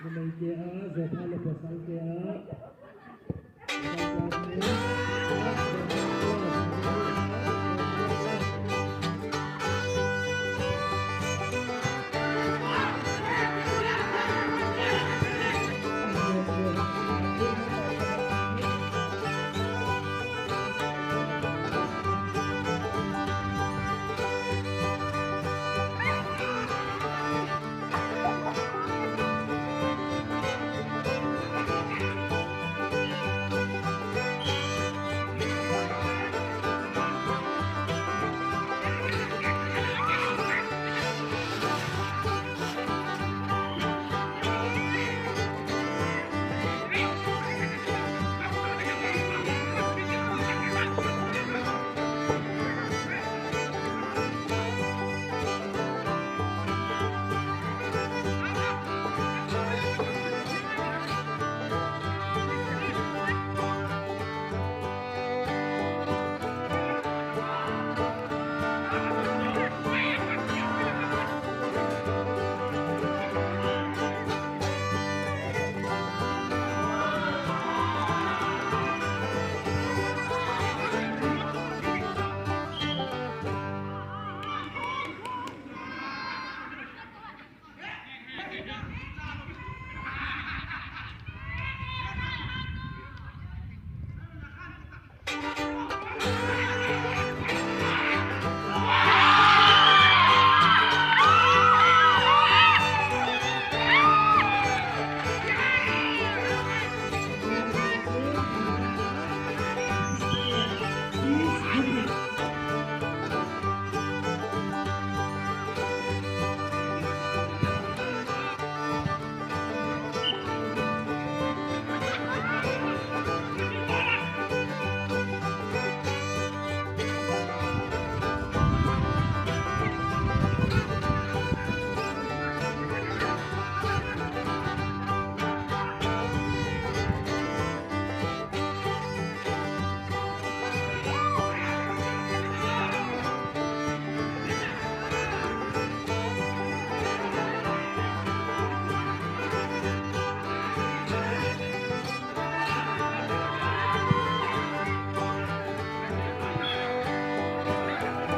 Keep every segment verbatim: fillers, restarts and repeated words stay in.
Numeite a, Zopha le pasalte a.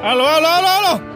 Alo, alo, alo, alo.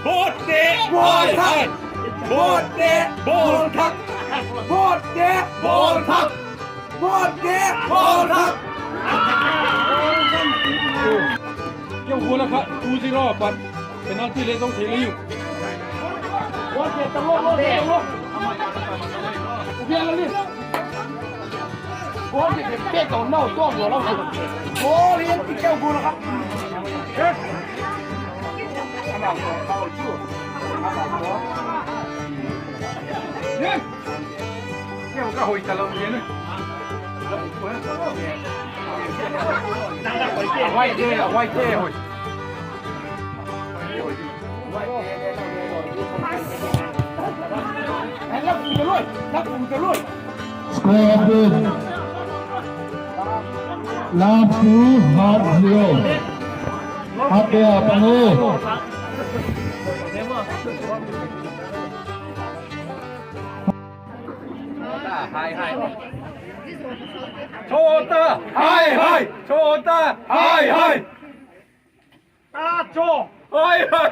Vote de, vote thak. Vote de, vote thak. Vote de, vote thak. Vote de, vote thak. Keu goal a kha two zero a pat. Penalty le zong thei le u. Goal ke ta lo, goal ke ta lo. U bia la ni. Goal ke ke ke to nau to lo lo. Goal hi ti keu goal a kha. Keu ka hoi ta lo ni. Hoi te, hoi te, hoi. Score update. Lampu Hat zero. Hat a pang u. Chota, hai, hai. Chota, hai, hai. Chota, hai, hai. A, chaw. Oi, oi.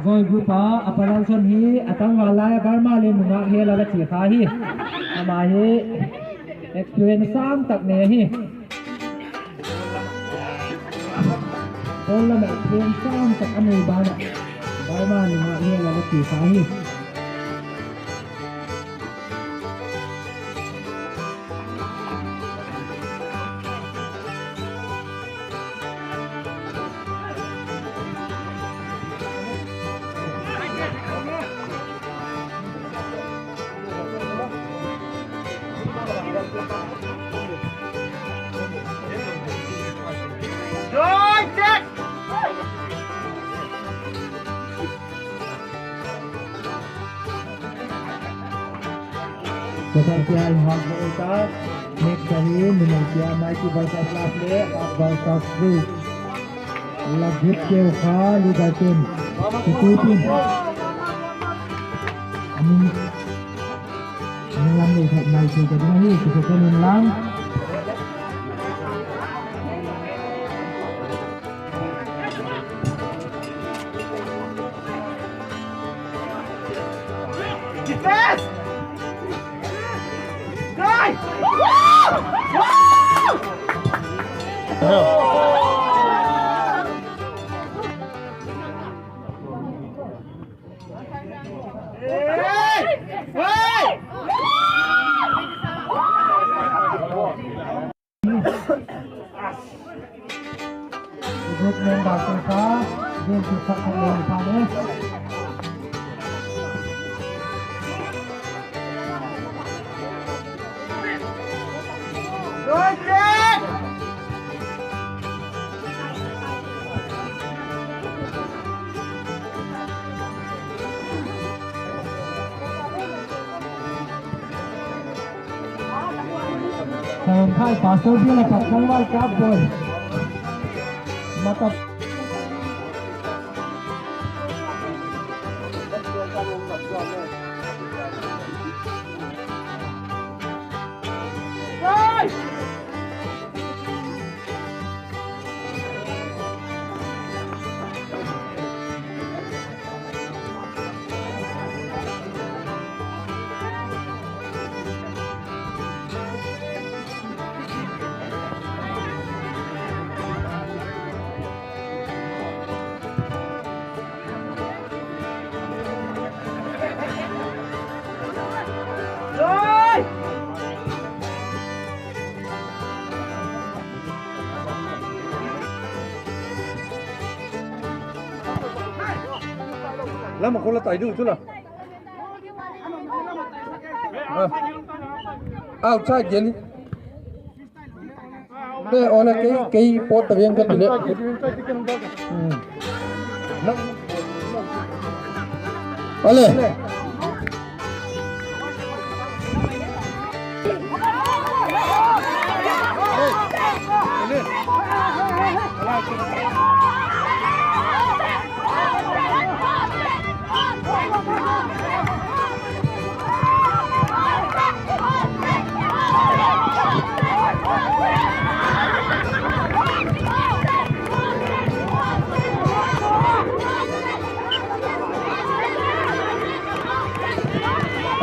Zoi group a, a production hi a tangval lai a Burma leh nungak hel a la chia kha hi. Ama hi experience sâng tak nei ahi. Pawl lam ah experience sâng tak a nei ban ah Burma nungak hel a la chia kha hi. Pasal sia in hak bol ta, next kali, numei sia Mighty versus Love le, Up versus Blue. Lagit keu kha, leader team. Kitutin. Amin. Amin lam le khat nai chu ka ding hi, chu ka ken in lam. Thai pastor bial a pat kangval kap boi. Mata. Lam a khol a tai du chu la. Outside gel. Te, ole kei, kei pot ta veng ka ti le. Hmm. Ole.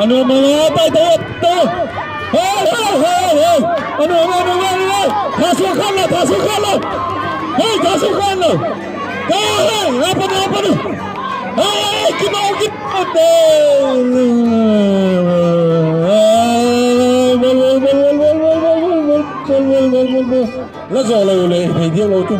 Anu mala tai tai tai. Hei, hei, hei, hei. Anu, anu, anu, anu, anu. Tha suk khan la, tha suk khan la. Hei, tha suk khan la. Hei, hei, apa ni, apa ni. Hei, hei, hei, kino, kino. La zo lo le, hei, dia lo tu.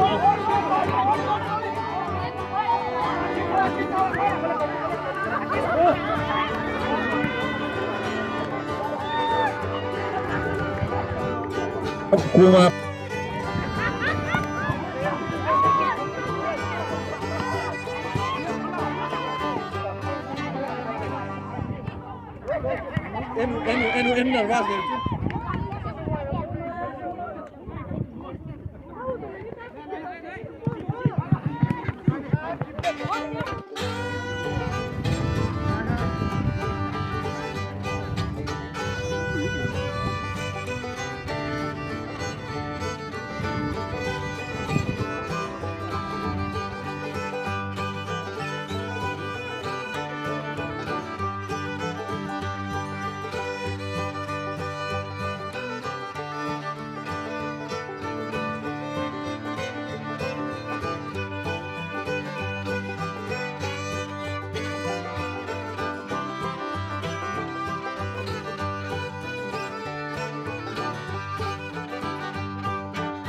Kuma. Enu, enu, enu, enu, enu,